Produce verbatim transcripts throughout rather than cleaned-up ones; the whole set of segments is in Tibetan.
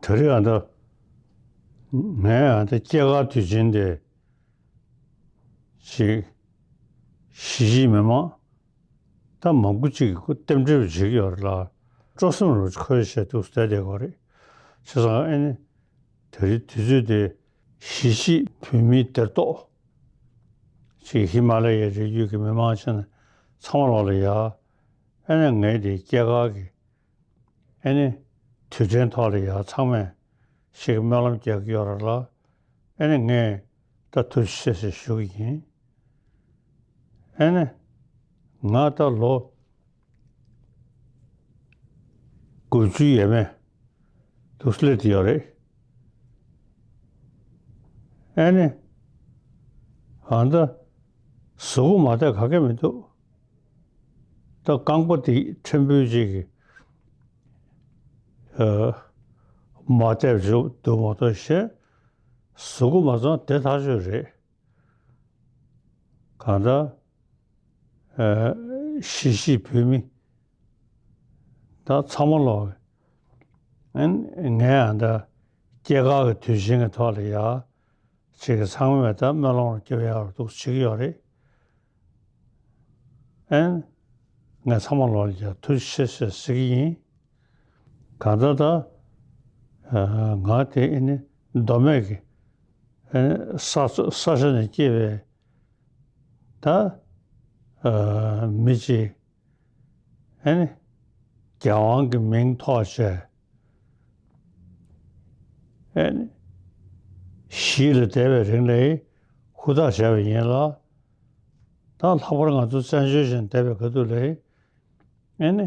ད་རེས་ཨ་ད་ངས་ཨ་ད་སྐྱེས་སྐར་དུས་ཆེན་དེ་ཅིག་གཞིས་བྱེས་མི་མང་ད་མང་པོ་ཅིག་གིས་རྟེན་འབྲེལ་བྱེད་ཀྱི་ཡོད་རེད་ལ། སྤྲོ་སེམས་རུ་ཁོལ་བྱས་འདུག་བསྡད་བསྡད་ཀྱི་ཡོད་རེད། བྱས་ཙང་ཨ་ནི་ད་རེས་དུས་ཚོད་དེ་གཞིས་བྱེས་བོད་མིའི་སྡེར་གཏོགས་ཅིག་ཧི་མ་ལ་ཡའི་རི་རྒྱུད་ཀྱི་མི་མང་ཆེན་ཚང་མ་ལོག་ལ་ཡ། ཨ་ནི་ངས་དེ་སྐྱེས་སྐར་གྱི་ཨ་ནི་དུས་དྲན་ཐོག་ལ་ཡ་ཚང་མས་ཞིག་སྨོན་ལམ་རྒྱག་གི་ཡོད་རེད་ལ། ཨ་ནི་ངས་ད་ཐུགས་རྗེ་ཆེ་ཞེས་ཞུ་གི་ཡིན། ཨ་ནི་ང་ད་ལོ་དགུ་བཅུ་ཡས་མས་འདུག་སླེབས་ཡོད་རེད། ཨ་ནི་ཨ་ད་གཟུགས་པོ་མ་བདེ་ག་གེ་མི་འདུག་ད་རྐང་པ་དེ་ཕྲན་བུ་ཅིག་གིས་ཨ་མ་བདེ་བ་འདུག་མ་གཏོགས་གཞན་གཟུགས་པོ་མ་ཚང་བདེ་ཐག་ཆོད་རེད། གང་ལྟར་ཨ་གཞིས་བྱེས་བོད་མི་ད་ཚང་མ་ལོག་ཨ་ནི་ངས་ཨ་ད་སྐྱེས་སྐར་གྱི་དུས་ཆེན་གྱི་ཐོག་ལ་ཡ་ཅིག་གི་ཚང་མས་ད་སྨོན་ལམ་རྒྱབ་ཡག་འདུག་བྱེད་ཀྱི་ཡོད་རེད། ཨ་ནི་ངས་ཚང་མ་ལོག་ལ་ཡ་ཐུགས་རྗེ་ཆེ་ཞེས་ཟེར་གྱི་ཡིན། གང་ལྟར་ད་ཨ་ང་དེ་ཨ་ནི་མདོ་སྨད་ཀྱི་ཨ་ནི་ས་ས་ཆ་ནས་སྐྱེས་པའི་ད་ཨ་མི་གཅིག་ཨ་ནི་རྒྱལ་དབང་གི་མིང་ཐོགས་བྱས་ཨ་ནི་གཞིས་ལ་བསྡད་པའི་རིང་ལ་ཧུར་ཐག་བྱས་པ་ཡིན་ལ། ད་ལྷག་པར་ང་ཚོ་བཙན་བྱོལ་ཞིག་བསྡད་པའི་སྐབས་དུས་ལ་ཨ་ནི་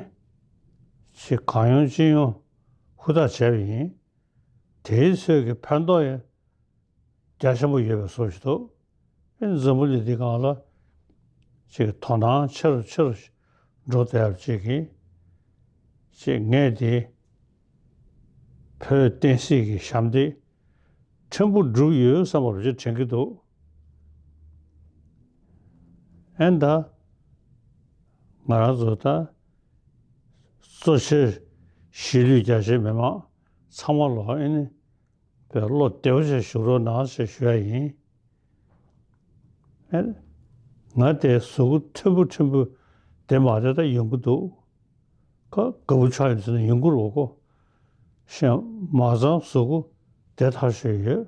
ཅིག་གང་ཡོང་ཅི་ཡོང་ཧུར་ཐག་བྱས་པ་ཡིན། དེའི་ཚོད་ཀྱི་ཕན་ཐོགས་ཡང་རྒྱ་ཆེན་པོ་ཡོད་པའི་བཟོ་ཞིག་འདུག་ཨེ་འཛམ་བུ་གླིང་འདི་སྒང་ལ་ཅིག་དོ་སྣང་ཆེ་རུ་ཆེ་རུ་འགྲོ་བསྡད་པ་ཅིག་གིས་ཅིག་ངས་དེ་བོད་བསྟན་སྲིད་ཀྱི་ཞབས་འདེགས་ཕྲན་བུ་བསྒྲུབས་ཡོད་བསམ་པ་རུ་ཅིག་དྲན་གྱི་འདུག་ཨེ་ད་ང་རང་ཚོ་ད་གཙོ་ཆེར་གཞིས་ལུས་རྒྱ་ཆེའི་མི་མང་ཚང་མ་ལོག་ཨེ་ནི་བའི་བློ་བདེ་བོ་བྱས་བཞུགས་རོགས་གནང་ཞེས་ཞུ་ཡ་ཡིན། ཨེ། ང་དེ་གཟུགས་པོ་ཕྲན་བུ་ཕྲན་བུ་བདེ་མ་བདེ་ད་ཡོང་གི་འདུག་ཁ་དགའ་བོ་ཆགས་ཡོང་ཟེར་ན་ཡོང་གི་རེད་གོ། གཞན་མ་ཚང་གཟུགས་པོ་བདེ་ཐག་ཆོད་ཡོད།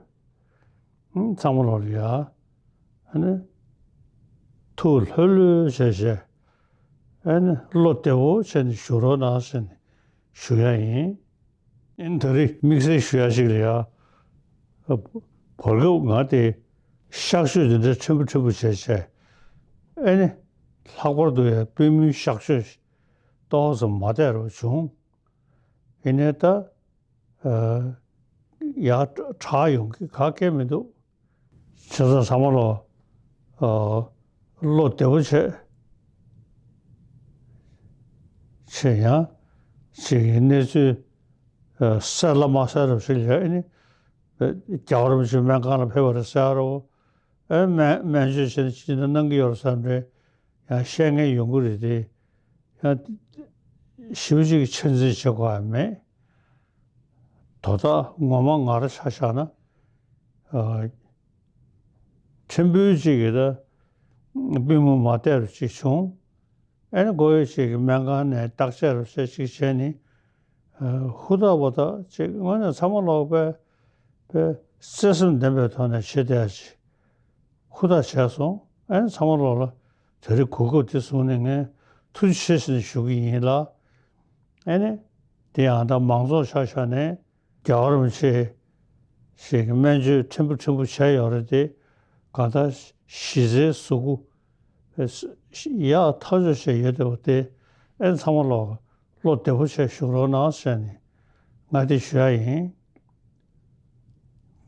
ཨང་། ཚང་མ་ལོག་ལ་ཡ། ཨ་ནི། ཐུགས་ལྷོད་ལྷོད་བྱས་བྱས། ཨ་ནི་བློ་བདེ་བོ་བྱས་ནས་བཞུགས་རོགས་གནང་ཟེར་ནས་ཞུ་ཡ་ཡིན། ཨིན། ད་རེས་དམིགས་བསལ་ཞུ་ཡ་ཞིག་ལ་ཡ། བར་སྐབས་ང་དེ་གཤག་བཅོས་འདི་འདྲ་ཕྲན་བུ་ཕྲན་བུ་བྱས་བྱས། ཨེ་ནི། ལྷག་པར་དུ་ཡ་པུས་མོའི་གཤག་བཅོས་ཏོག་ཙམ་མ་བདེ་རུ་བྱུང་། ཡིན་ནའི་ད། ཨ། ཡ་དྲག་ཡོང་གི་ག་གེ་མི་འདུག་བྱས་ཙང་ཚང་མ་ལོག་ཨ། བློ་བདེ་བོ་བྱས། བྱས་ཡང་ཅིག་གི་གནས་ཚུལ་ཨ། གསལ་ལ་མ་གསལ་རབས་ཤིག་ལ་ཨ་ནི། རྒྱལ་བ་རིན་པོ་ཆེ་སྨན་ཁང་ལ་ཕེབས་པ་རེད་ཟེར་རོ། ཨ། སྨན་སྨན་བཅོས་བྱས་ནས་ཅི་འདྲ་གནང་གི་ཡོད་རེད་བསམ་རེད། ཡང་བཤད་མཁན་ཡོང་གི་རེད་དེ། ཡང་ཞེ་པོ་ཅིག་གི་ཆ་འཛིན་བྱེད་དགོས་ཡ་མེད། དོ་བདག་ངོ་མ་ང་རང་ཆ་བཞག་ན། ཨ། ཕྲན་བུ་ཅིག་གིས་ད་པུས་མོ་མ་བདེ་རུ་ཅིག་བྱུང་། ཨ་ནི་མགོ་ཡོད་ཅིག་གིས་སྨན་ཁང་ནས་བརྟག་དཔྱད་རུ་ཟེར་ཅིག་བྱས་ནས། ཨ། ཧུར་ཐག་པ་ཐག་ཅིག་དངོས་གནས་ཚང་མ་ལོག་པའི་པའི་བརྩེ་སེམས་ལྡན་པའི་ཐོག་ནས་བྱེད་བསྡད་ཡ་ཅིག་ཧུར་ཐག་བྱས་སོང་། ཨ་ནི་ཚང་མ་ལོག་ལ་དེ་རིང་གོ་སྐབས་དེ་བཟུང་ནས་ངས་ཐུགས་རྗེ་ཆེ་ཟེར་ནས་ཞུ་གི་ཡིན་ལ། ཨ་ནི། དེ་ཡང་ད་མང་ཚོགས་ཆ་བཞག་ནས་རྒྱལ་བ་རིན་པོ་ཆེ་ཞིག་གི་སྨན་བཅོས་ཕྲན་བུ་ཕྲན་བུ་བྱས་ཡོད་རེད་དེ། གང་ལྟར་གཞི་རྩའི་གཟུགས་པོ་ཡག་ཐག་ཆོད་བྱས་ཡོད་བསྡད་པ་དེ། ཨ་ནི་ཚང་མ་ལོག་བློ་བདེ་པོ་བྱས་བཞུགས་རོགས་གནང་ཟེར་ནས་ང་དེ་ཞུ་ཡ་ཡིན།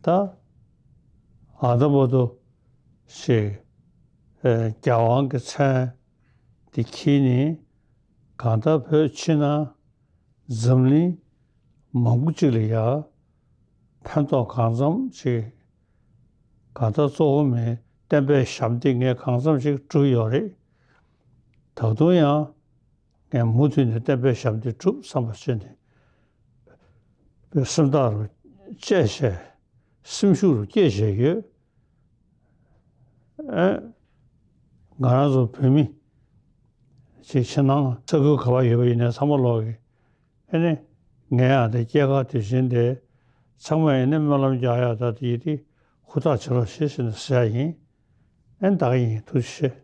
ད་ཨ་ད་བར་དུ་ཞིག་ཨ། རྒྱལ་དབང་གི་མཚན་དེ་འཁྱེར་ནས་གང་ལྟར་བོད་ཕྱི་ནང་འཛམ་གླིང་མང་པོ་ཅིག་ལ་ཡ་ཕན་ཐོགས་གང་འཚམ་ཅིག་གང་ལྟར་གཙོ་བོ་མིའི་བསྟན་པའི་ཞབས་འདེགས་ངས་གང་འཚམ་ཅིག་བསྒྲུབས་ཡོད་རེད། ད་དུང་ཡང་ངས་མུ་མཐུད་ནས་བསྟན་པའི་ཞབས་འདེགས་བསྒྲུབ་བསམ་པ་བྱས་ནས། པའི་སེམས་ཐག་རུ་བཅད་བྱས། སེམས་ཤུགས་རུ་བསྐྱེད་བྱས་ཡོད། ཨེ། ང་རང་ཚོ་བོད་མི་ཅིག་ཕྱི་ནང་ས་ཁུལ་ག་པར་ཡོད་པ་ཡིན་ནའི་ཚང་མ་ལོག་གིས། ཨེ་ནི། ངའི་ཨ་དེ་སྐྱེས་སྐར་དུས་ཆེན་དེ་ཚང་མས་ཨེ་ནི་སྨོན་ལམ་རྒྱག་ཡག་ད་དེ་ཡིན་དེ་ཧུར་ཐག་བྱེད་རོགས་ཞེས་ཟེར་ནས་ཟེར་ཡ་ཡིན། ཨེ་ནི་ད་ག་ཡིན། ཐུགས་རྗེ་ཆེ།